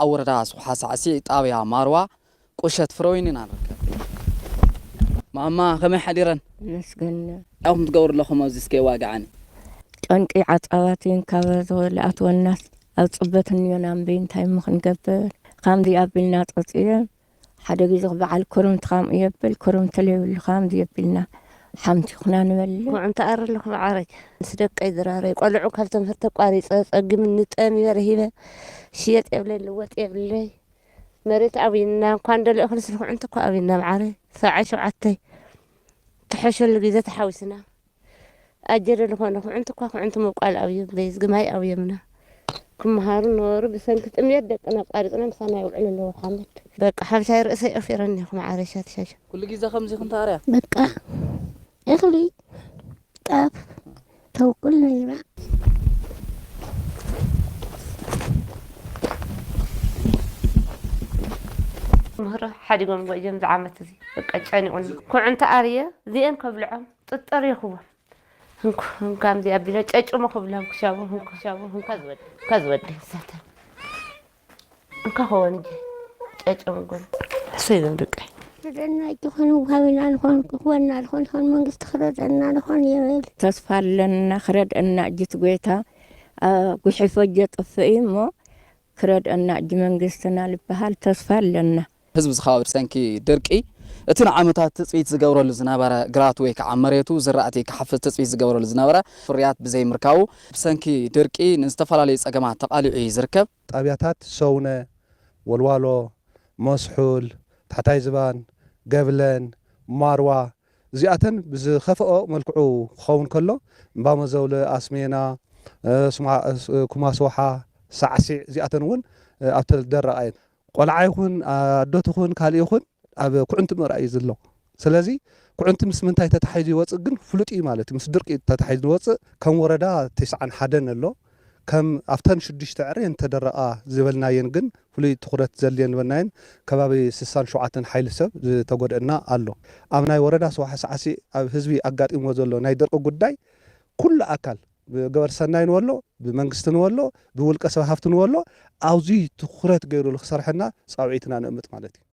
ኣብ ወረዳ ስውሓ ሳዕሲዕ ጣብያ ማርዋ ቁሸት ፍረወይኒ ኢና ንርከብ። ማማ ከመይ ሓዲረን? መስገን። እንታይ ትገብሩ ኣለኹም ኣብዚ እስከ ዋግዓኒ። ጠንቂ ዓጻባትን ካብ ዝኣትወናስ ኣብ ጽበት እንዮና እምበይ እንታይ እሞ ክንገብር። ካምዚ ኣቢልና ጸጺየ ሓደ ግዜ በዓል ክርምቲ ከምኡ የብል ክርምቲ ለይብሉ ካምዚ የቢልና ሓምቲ ኩና ንበልዕ። ኩዕንቲ ኣረ ኣለኹ ብዓረይ ምስ ደቀይ ዝራረይ ቆልዑ ካብ ትምህርቲ ኣቋሪፀ ፀጊምኒ ጠምየ ረሂበ ሽየጥ የብለይ ልወጥ የብለይ መሬት ኣብይና እንኳ እንደለ እኽሊ ስለ ኩዕንቲ እኳ ኣብይና ብዓረይ ሰብዓይ ሸውዓተይ ትሐሸሉ ግዜ ተሓዊስና ኣጀለ ዝኾነ ኩዕንቲ እኳ ኩዕንቲ ምብቋል ኣብዮም በይዝጊ ማይ ኣብዮምና ክመሃሩ ነበሩ ብሰንኪ ጥምየት ደቅና ኣቋሪፅና ምሳና ይውዕሉ ኣለዉ ሓመድ በቃ ሓምሻይ ርእሰይ ኦፊረኒ ኢኹ መዓረይ ሻትሻሻ ኩሉ ግዜ ከምዚ ኢኹም ተኣርያ በቃ እኽሊ ጣፍ ተውቅል ነይራ ምህሮ ሓዲጎም ጎእዮም ዝዓመት እዚ በቃ ጨኒቑኒ ኩዕንቲ ኣርየ እዚአን ከብልዖም ጥጥር ይኹቦም እንኳ እዚኣ ቢለ ጨጭሙ ክብሎም ክሻቡ እንኳ ዝወደ እንኳ ዝወደ ሳተ እንኳ ኸወንጀ ጨጭሙ ጎል ሕሰይ ዘንድቀ ደና ጅኹን ዋቢና ንኾን ክወና ንኾን ኾን መንግስቲ ክረደና ንኾን የብል ተስፋ ኣለና ክረድአና እጅት ጎይታ ጉሒፎ እጀ ጥፍእ እሞ ክረድአና እጅ መንግስትና ልበሃል ተስፋ ኣለና። ህዝቢ እዚ ከባቢ ብሰንኪ ድርቂ እቲ ንዓመታት ትፅቢት ዝገብረሉ ዝነበረ ግራት ወይ ከዓ መሬቱ ዝራእቲ ክሓፍስ ትፅቢት ዝገብረሉ ዝነበረ ፍርያት ብዘይምርካቡ ብሰንኪ ድርቂ ንዝተፈላለዩ ፀገማት ተቓሊዑ እዩ ዝርከብ። ጣብያታት ሰውነ፣ ወልዋሎ፣ መስሑል፣ ታሕታይ ዝባን፣ ገብለን፣ ማርዋ እዚኣተን ብዝኸፍኦ መልክዑ ክኸውን ከሎ እምባ መዘውለ፣ ኣስሜና፣ ኩማስውሓ፣ ሳዕሲዕ እዚኣተን እውን ኣብተደረቓ እየን። ቆልዓ ይኹን ኣዶ ትኹን ካልእ ይኹን ኣብ ኩዕንቲ ምእራይ እዩ ዝሎ። ስለዚ ኩዕንቲ ምስ ምንታይ ተታሒዙ ይወፅእ ግን ፍሉጥ እዩ ማለት እዩ። ምስ ድርቂ ተታሒዙ ዝወፅእ ከም ወረዳ ተስዓን ሓደን ኣሎ። ከም ኣብተን ሽዱሽተ ዕረ እንተደረቓ ዝበልናየን ግን ፍሉይ ትኹረት ዘድልየን ዝበልናየን ከባቢ ስሳን ሸውዓተን ሓይሊ ሰብ ዝተጎድአና ኣሎ። ኣብ ናይ ወረዳ ስዋሓ ሳዕሲ ኣብ ህዝቢ ኣጋጢምዎ ዘሎ ናይ ድርቂ ጉዳይ ኩሉ ኣካል ብገበር ሰናይ ንበሎ ብመንግስቲ ንበሎ ብውልቀ ሰብ ሃፍቲ ንበሎ ኣብዚ ትኹረት ገይሩ ክሰርሐና ፃውዒትና ነእምጥ ማለት እዩ።